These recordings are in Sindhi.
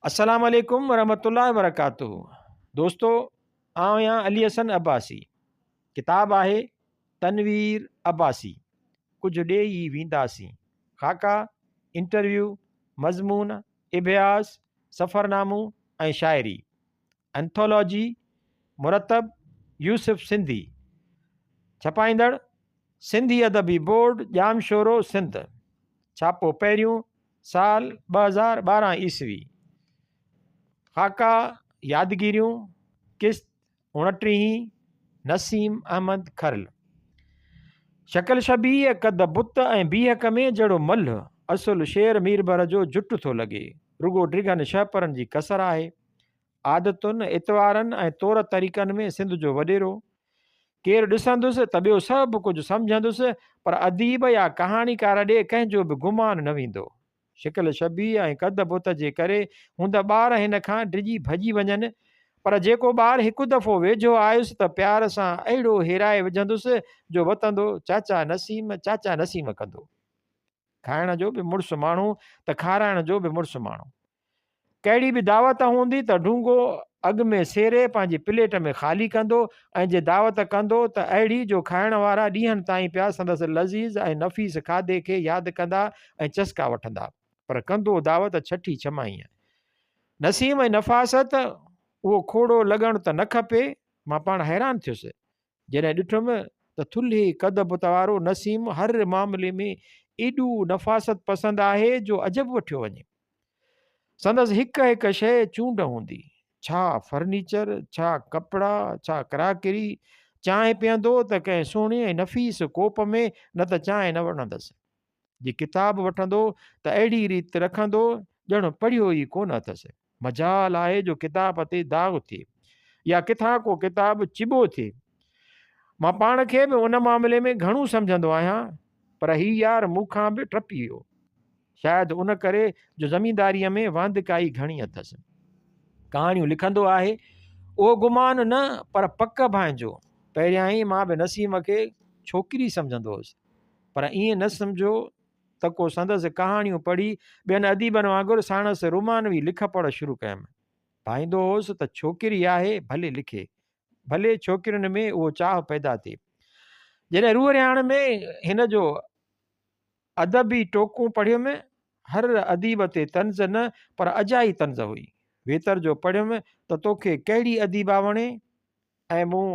السلام عليڪم ورحمة الله وبرڪاته دوستو آئون آهيان علي حسن عباسي ڪتاب آهي تنوير عباسي ڪجهه ڏي ئي وينداسين خاڪا انٽرويو مضمون اڀياس سفرنامو ۽ شاعري انٿولوجي مرتب يوسف سنڌي ڇپائيندڙ سنڌي ادبي بورڊ ڄامشورو سنڌ ڇاپو پهريون سال 2012 عيسوي خاڪا يادگيريون قسط اڻٽيهين نسيم احمد کرل شڪل شبيهه قد بت ۽ بيهڪ ۾ جهڙو ملهه اصل شير ميربر جو جٽ ٿو لڳي رڳو ڊگهن شهپرن جي ڪسر آهي عادتن، اطوارن ۽ طور طريقن ۾ سنڌ جو وڏيرو. ڪير ڏسندس ته ٻيو سڀ ڪجهه سمجهندس پر اديب يا ڪهاڻيڪار ڏي ڪنهن جو به گمان نه ويندو. شڪل شبيهه ۽ قد بت جي ڪري هوند ٻار هن کان ڊڄي ڀڄي وڃن پر جيڪو ٻار هڪ دفعو ويجهو آيس ته پيار سان اهڙو هيرائي وجهندس جو وتندو چاچا نسيم چاچا نسيم ڪندو. کائڻ جو به مڙس ماڻهو ته کارائڻ جو به مڙس ماڻهو. ڪهڙي به دعوت هوندي ته ڍونگو اڳ ۾ سيري پنهنجي پليٽ ۾ خالي ڪندو ۽ جي دعوت ڪندو ته اهڙي جو کائڻ وارا ڏينهن تائين پيا سندس لذيذ ۽ نفيس کاڌي کي ياد ڪندا ۽ چسڪا وٺندا. پر ڪندو دعوت ڇٺي ڇماهينء. نسيم ۽ نفاست اهو کوڙو لڳڻ ته نه کپي. مان پاڻ حيران ٿيس. جڏهن ڏٺم ته ٿلهي قد بت وارو نسيم هر معاملي ۾ ايڏو نفاست پسند آهي جو عجب وٺيو وڃي. سندس هڪ هڪ شيء چونڊ هوندي. ڇا فرنيچر، ڇا ڪپڙا، ڇا ڪراڪري. چانهه پيئندو ته ڪنهن سهڻي ۽ نفيس ڪوپ ۾ نه ته چانهه نه وڻندس. جي ڪتاب وٺندو ته اهڙي ريت رکندو ڄڻ پڙهيو ئي ڪونه اٿس. مجال آهي جو ڪتاب تي داغ ٿئي يا ڪٿان ڪو ڪتاب چٻو ٿئي. مان پاڻ کي به ان معاملي ۾ گهڻو سمجهندو آهيان پر هي يار مون کان به ٽپي ويو. شايد ان ڪري جو زمينداريء ۾ واندڪائي گهڻي اٿس. ڪهاڻيون لکندو آهي. اهو گمان نه پر پڪ ڀانئجو. پهريائين مان به نسيم کي ڇوڪري سمجهندو هوس. پر ائين نه سمجهو ته ڪو سندس ڪهاڻيون پڙهي ٻين اديبن وانگر ساڻس رومانوي لک پڙهه شروع ڪيم. ڀائيندو هوس ته ڇوڪري آهي ڀلي لکي. ڀلي ڇوڪرين ۾ اهو چاهه پيدا ٿئي. جڏهن روح رهاڻ ۾ هن جو ادبي ٽوڪون پڙهيم، هر اديب تي طنز نه پر اجائي طنز هئي. ويتر جو پڙهيم ته توکي ڪهڙي اديبا وڻي؟ ۽ مون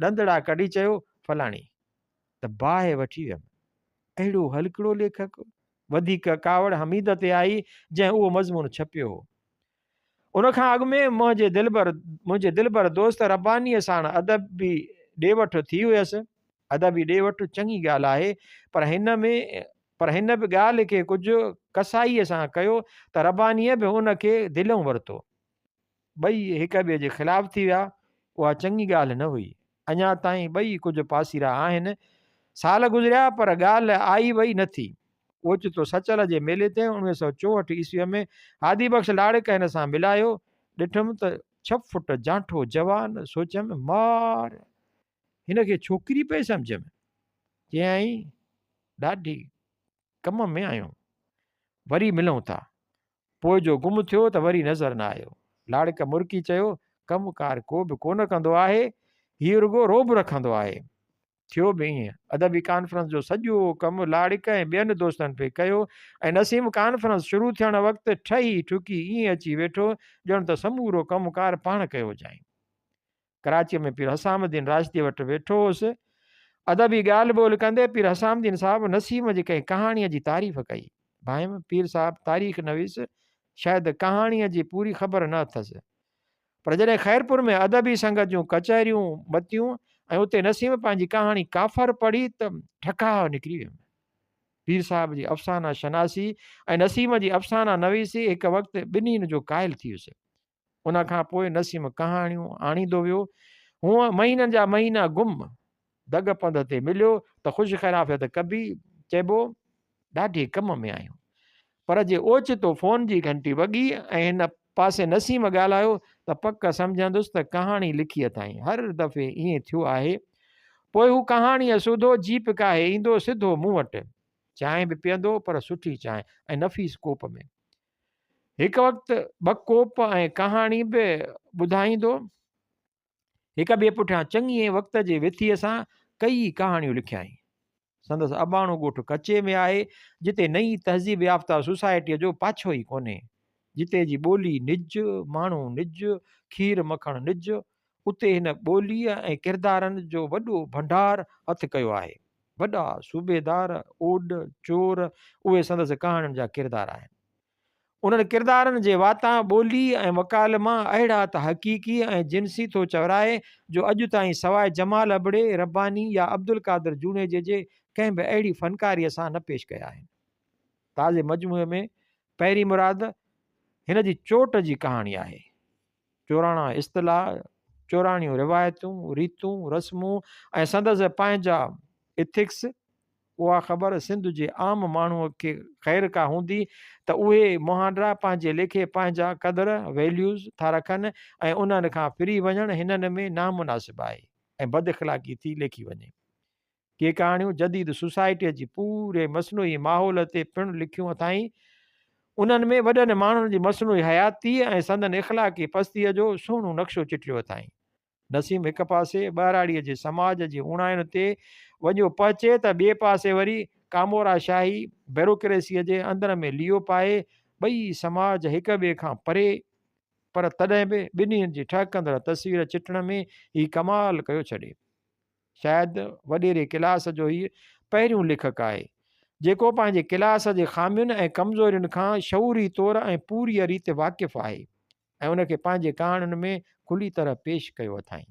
ڏندڙا ڪڍي چيو فلاڻي. ته باهه وٺي ويم. اهڙو هلڪڙو ليکڪ؟ وڌيڪ ڪاوڙ حميد تي آئي جنهن اهو مضمون ڇپيو هو. ان کان اڳ ۾ منهنجي دلبر منهنجي دلبر دوست ربانيء ساڻ ادبي ڏي وٺ ٿي هيس. ادبي ڏي وٺ چڱي ڳالهه آهي پر هن ۾ پر هن به ڳالهه کي ڪجهه ڪسائيء سان ڪيو ته ربانيء به ان کي دلئون ورتو. ٻئي هڪ ٻئي جي خلاف ٿي ويا، اها چڱي ڳالهه نه هئي. اڃا تائين ٻئي ڪجهه پاسيرا آهن. سال گذريا پر ڳالهه آئي وئي نه ٿي. اوچتو سچل جي ميلي تي 1964 عيسويء ۾ هادي بخش لاڙڪ هن سان ملايو. ڏٺم ته ڇهه فوٽ جانٺو جوان، سوچيم مار! هن کي ڇوڪري پئي سمجهيم. چيائين ڏاڍي ڪم ۾ آهيون. وري ملون ٿا. پوء جو گم ٿيو ته وري نظر نه آيو. لاڙڪ مرڪي چيو، ڪم ڪار ڪو به ڪونه ڪندو آهي، هيء رڳو رعب رکندو آهي. ٿيو به ائين. ادبي ڪانفرنس جو سڄو ڪم لاڙڪ ۽ ٻين دوستن پئي ڪيو ۽ نسيم ڪانفرنس شروع ٿيڻ وقت ٺهي ٺڪي ائين اچي ويٺو ڄڻ ته سمورو ڪم ڪار پاڻ ڪيو هجائين. ڪراچيء ۾ پير حسام الدين راشديء وٽ ويٺو هوس. ادبي ڳالهه ٻولهه ڪندي پير حسام الدين صاحب نسيم جي ڪنهن ڪهاڻيء جي تعريف ڪئي. ڀانئيم پير صاحب تاريخ نويس، شايد ڪهاڻيء جي پوري خبر نه اٿس. پر جڏهن خيرپور ۾ ادبي سنگت جون ڪچهريون متيون ۽ اتي نسيم پنهنجي ڪهاڻي ڪافر پڙهي ته ٺڪاء نڪري ويم. پير صاحب جي افسانه شناسي ۽ نسيم جي افسانه نويسي هڪ وقت ٻنهين جو قائل ٿي ويس. ان کان پوء نسيم ڪهاڻيون آڻيندو ويو. هونء مهينن جا مهينا گم. دڳ پنڌ تي مليو ته خوش خيرعافيت ڪبي، چئبو، ڏاڍي ڪم ۾ آهيون. پر جي اوچتو فون جي گهنٽي وڳي ۽ هن پاسي نسيم ڳالهايو ته پڪ سمجهندس ته ڪهاڻي لکي اٿائين. هر دفعي ائين ٿيو آهي. پوء هو ڪهاڻيء سوڌو جيپ ڪاهي ايندو سڌو مون وٽ. چانهه به پيئندو پر سٺي چانهه ۽ نفيس ڪوپ ۾. هڪ وقت ٻه ڪوپ ۽ ڪهاڻي به ٻڌائيندو. هڪ ٻئي پٺيان چڱي وقت جي وٿيء سان ڪيئي ڪهاڻيون لکيائين. سندس اباڻو ڳوٺ ڪچي ۾ آهي، جتي نئين تهذيب يافته سوسائٽيء جو پاڇو ئي ڪونهي. جتي جي ٻولي نج، ماڻهو نج، کير مکڻ نج، اتي هن ٻوليء ۽ ڪردارن جو وڏو ڀنڊار هٿ ڪيو آهي. وڏا صوبيدار، اوڏ، چور، اهي سندس ڪهاڻين جا ڪردار آهن. انهن ڪردارن جي واتان ٻولي ۽ مڪالما اهڙا ته حقيقي ۽ جنسي ٿو چورائي جو اڄ تائين سواء جمال ابڙي، رباني يا عبدالقادر جوڻيجي جي ڪنهن به اهڙي فنڪاريء سان نه پيش ڪيا آهن. تازي مجموعي ۾ پهرين مراد هن جي چوٽ جي ڪهاڻي آهي. چوراڻا اصطلاح، چوراڻيون روايتون، ريتون، رسمون ۽ سندس پنهنجا Ethics، اها خبر سنڌ جي عام ماڻهوء کي خير ڪا هوندي ته اهي مهانڊا پنهنجي ليکي پنهنجا قدر، Values، ٿا رکن ۽ انهن کان ڦري وڃڻ هنن ۾ نامناسب آهي ۽ بد اخلاقي ٿي ليکي وڃي. ڪي ڪهاڻيون جديد سوسائٽيء جي پوري مصنوعي ماحول تي پڻ لکيون اٿائين. انهن ۾ وڏن ماڻهن جي مصنوعي حياتيء ۽ سندن اخلاقي پستيء جو سهڻو نقشو چٽيو اٿائين. نسيم هڪ پاسي ٻهراڙيء جي سماج جي اوڻاين تي وڃيو پهچي ته ٻئي پاسي وري ڪامورا شاهي بيروڪريسيء جي اندر ۾ ليئو پائي، ٻئي سماج هڪ ٻئي کان پري، پر تڏهن به ٻنهين جي ٺهڪندڙ تصوير چٽڻ ۾ هي ڪمال ڪيو ڇڏي. شايد وڏيري ڪلاس جو هي پهريون ليکڪ آهي، جيڪو پنهنجي ڪلاس جي خامين ۽ ڪمزورين کان شعوري طور ۽ پوريء ريت واقف آهي ۽ ان کي پنهنجي ڪهاڻين ۾ کلي طرح پيش ڪيو اٿائين.